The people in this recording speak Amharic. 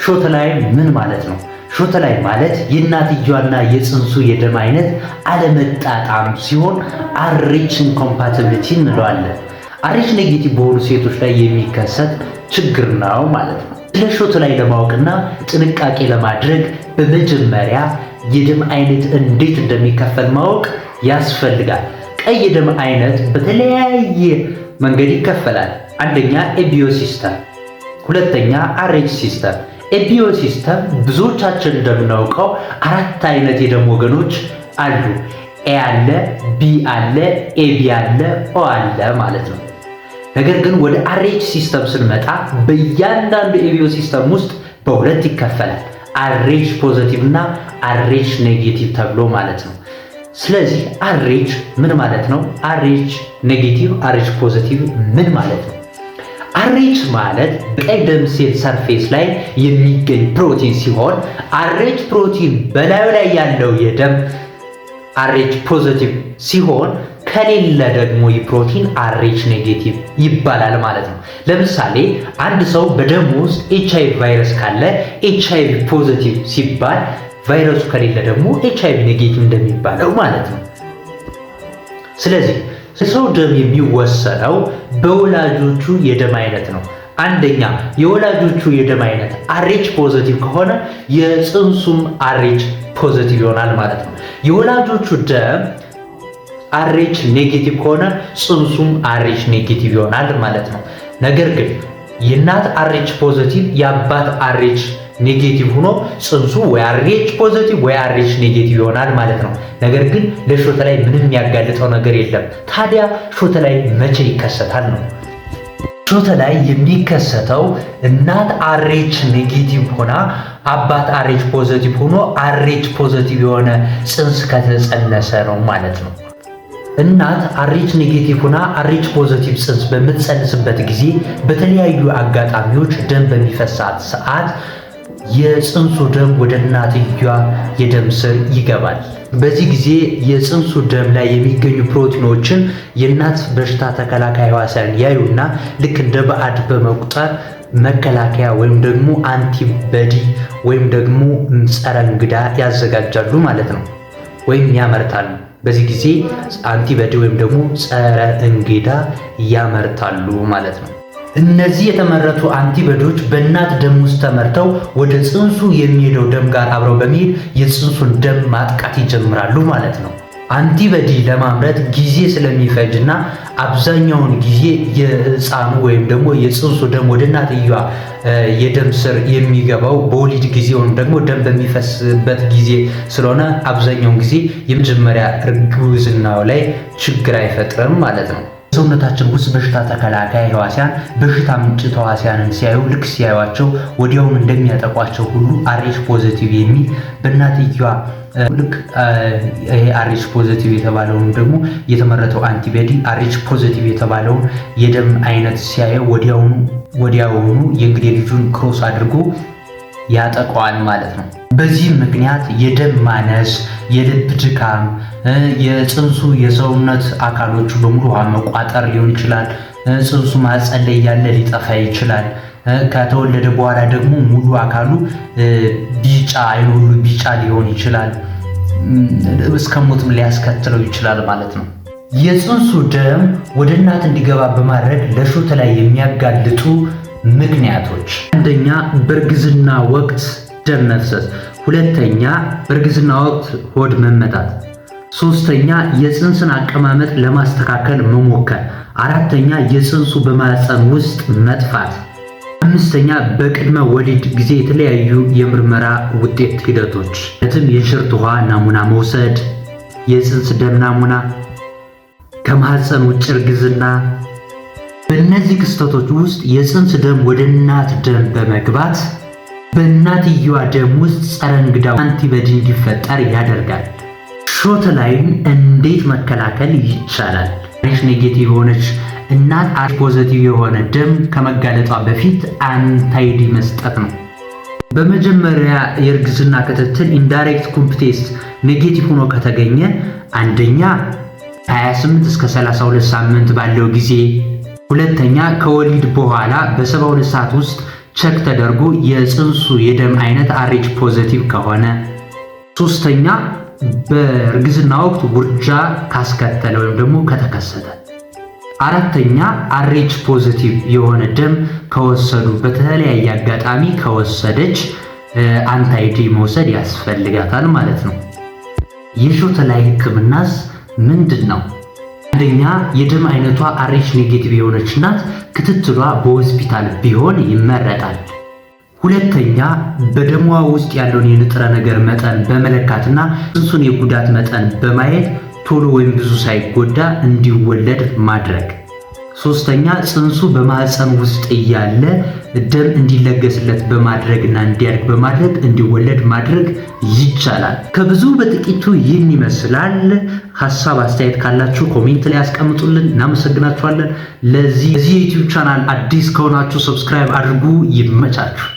Shotline ምን ማለት ነው? Shotline ማለት የእናትየዋና የጽንሱ የደም አይነት አለመጣጣም ሲሆን RH incompatibility እንለዋለን። RH negative በሆኑ ሴቶች ላይ የሚከሰት ችግር ነው ማለት ነው። ስለ Shotline ለማወቅና ጥንቃቄ ለማድረግ በመጀመሪያ የደም አይነት እንዴት እንደሚከፈል ማወቅ ያስፈልጋል። ቀይ የደም አይነት በተለያየ መንገድ ይከፈላል። አንደኛ ABO system፣ ሁለተኛ RH system። ABO system ብዙዎቻችን እንደምናውቀው አራት አይነት የደም ወገኖች አሉ። A አለ፣ B አለ፣ AB አለ፣ O አለ ማለት ነው። ነገር ግን ወደ RH system ስንመጣ በእያንዳንዱ ABO system ውስጥ በሁለት ይከፈላል። RH positive እና RH negative ተብሎ ማለት ነው። ስለዚህ RH ምን ማለት ነው? RH negative፣ RH positive ምን ማለት ነው? RH ማለት በቀይ ደም ሴል surface ላይ የሚገኝ ፕሮቲን ሲሆን RH ፕሮቲን በላዩ ላይ ያለው የደም RH positive ሲሆን ከሌለ ደግሞ ይህ ፕሮቲን RH negative ይባላል ማለት ነው። ለምሳሌ አንድ ሰው በደሙ ውስጥ HIV ቫይረስ ካለ HIV positive ሲባል፣ ቫይረሱ ከሌለ ደግሞ HIV negative እንደሚባለው ማለት ነው። ስለዚህ የሰው ደም የሚወሰነው በወላጆቹ የደም አይነት ነው። አንደኛ የወላጆቹ የደም አይነት RH positive ከሆነ የጽንሱም RH positive ይሆናል ማለት ነው። የወላጆቹ ደም RH negative ከሆነ ጽንሱም RH negative ይሆናል ማለት ነው። ነገር ግን የእናት RH positive የአባት RH negative ሆኖ ጽንሱ ወይ RH positive ወይ RH negative ይሆናል ማለት ነው። ነገር ግን ለ Shotline ምንም የሚያጋልጠው ነገር የለም። ታዲያ Shotline መቼ ይከሰታል ነው? Shotline የሚከሰተው እናት RH negative ሆና አባት RH positive ሆኖ RH positive የሆነ ጽንስ ከተጸነሰ ነው ማለት ነው። እናት RH negative ሆና RH positive ጽንስ በምትጸንስበት ጊዜ በተለያዩ አጋጣሚዎች ደም በሚፈሳት ሰዓት የጽንሱ ደም ወደ እናትየዋ የደም ስር ይገባል። በዚህ ጊዜ የጽንሱ ደም ላይ የሚገኙ ፕሮቲኖችን የእናት በሽታ ተከላካይ ህዋሳን ያዩና ልክ እንደ ባዕድ በመቁጠር መከላከያ ወይም ደግሞ antibody ወይም ደግሞ ጸረ እንግዳ ያዘጋጃሉ ማለት ነው፣ ወይም ያመርታሉ። በዚህ ጊዜ antibody ወይም ደግሞ ጸረ እንግዳ ያመርታሉ ማለት ነው። እነዚህ የተመረቱ antibody ዎች በእናት ደም ውስጥ ተመርተው ወደ ጽንሱ የሚሄደው ደም ጋር አብረው በመሄድ የጽንሱን ደም ማጥቃት ይጀምራሉ ማለት ነው። Antibody ለማምረት ጊዜ ስለሚፈጅና አብዛኛውን ጊዜ የህፃኑ ወይም ደግሞ የጽንሱ ደም ወደ እናትየዋ የደም ስር የሚገባው በወሊድ ጊዜ ወይም ደግሞ ደም በሚፈስበት ጊዜ ስለሆነ አብዛኛውን ጊዜ የመጀመሪያ እርግዝናው ላይ ችግር አይፈጥርም ማለት ነው። ሰውነታችን ውስጥ በሽታ ተከላካይ ህዋሲያን በሽታ አምጪ ተዋሲያንን ሲያዩ ልክ ሲያዩቸው ወዲያውኑ እንደሚያጠቋቸው ሁሉ RH positive የሚል በእናትየዋ ልክ ይሄ RH positive የተባለውን ደግሞ የተመረተው antibody RH positive የተባለውን የደም አይነት ሲያየው ወዲያውኑ ወዲያውኑ የእንግዴ ልጁን cross አድርጎ ያጠቃዋል ማለት ነው። በዚህም ምክንያት የደም ማነስ፣ የልብ ድካም፣ የጽንሱ የሰውነት አካሎቹ በሙሉ ውሃ መቋጠር ሊሆን ይችላል። ጽንሱ ማህፀን ላይ ያለ ሊጠፋ ይችላል። ከተወለደ በኋላ ደግሞ ሙሉ አካሉ ቢጫ፣ አይኑ ሁሉ ቢጫ ሊሆን ይችላል። እስከ ሞትም ሊያስከትለው ይችላል ማለት ነው። የጽንሱ ደም ወደ እናት እንዲገባ በማድረግ ለ Shotline የሚያጋልጡ ምክንያቶች፣ አንደኛ በእርግዝና ወቅት ደም መፍሰስ፣ ሁለተኛ በእርግዝና ወቅት ሆድ መመታት፣ ሶስተኛ የጽንስን አቀማመጥ ለማስተካከል መሞከር፣ አራተኛ የጽንሱ በማህፀን ውስጥ መጥፋት፣ አምስተኛ በቅድመ ወሊድ ጊዜ የተለያዩ የምርመራ ውጤት ሂደቶች ማለትም የሽርት ውሃ ናሙና መውሰድ፣ የጽንስ ደም ናሙና፣ ከማህፀን ውጭ እርግዝና። በእነዚህ ክስተቶች ውስጥ የጽንስ ደም ወደ እናት ደም በመግባት በእናትየዋ ደም ውስጥ ጸረ እንግዳ antibody እንዲፈጠር ያደርጋል። Shotline እንዴት መከላከል ይቻላል? RH negative የሆነች እናት RH positive የሆነ ደም ከመጋለጧ በፊት anti-D መስጠት ነው። በመጀመሪያ የእርግዝና ክትትል indirect Coombs test negative ሆኖ ከተገኘ አንደኛ 28 እስከ 32 ሳምንት ባለው ጊዜ፣ ሁለተኛ ከወሊድ በኋላ በ72 ሰዓት ውስጥ check ተደርጎ የፅንሱ የደም አይነት RH positive ከሆነ፣ ሶስተኛ በእርግዝና ወቅት ውርጃ ካስከተለ ወይም ደግሞ ከተከሰተ፣ አራተኛ RH positive የሆነ ደም ከወሰዱ፣ በተለያየ አጋጣሚ ከወሰደች anti-D መውሰድ ያስፈልጋታል ማለት ነው። የሾተላይ ሕክምናስ ምንድን ነው? አንደኛ የደም አይነቷ RH negative የሆነች እናት ክትትሏ በሆስፒታል ቢሆን ይመረጣል። ሁለተኛ በደሟ ውስጥ ያለውን የንጥረ ነገር መጠን በመለካትና ጽንሱን የጉዳት መጠን በማየት ቶሎ ወይም ብዙ ሳይጎዳ እንዲወለድ ማድረግ። ሶስተኛ ጽንሱ በማህፀን ውስጥ እያለ ደም እንዲለገስለት በማድረግና እንዲያድግ በማድረግ እንዲወለድ ማድረግ ይቻላል። ከብዙ በጥቂቱ ይህን ይመስላል። ሀሳብ አስተያየት ካላችሁ comment ላይ ያስቀምጡልን። እናመሰግናችኋለን። ለዚህ የ YouTube channel አዲስ ከሆናችሁ subscribe አድርጉ። ይመቻችሁ።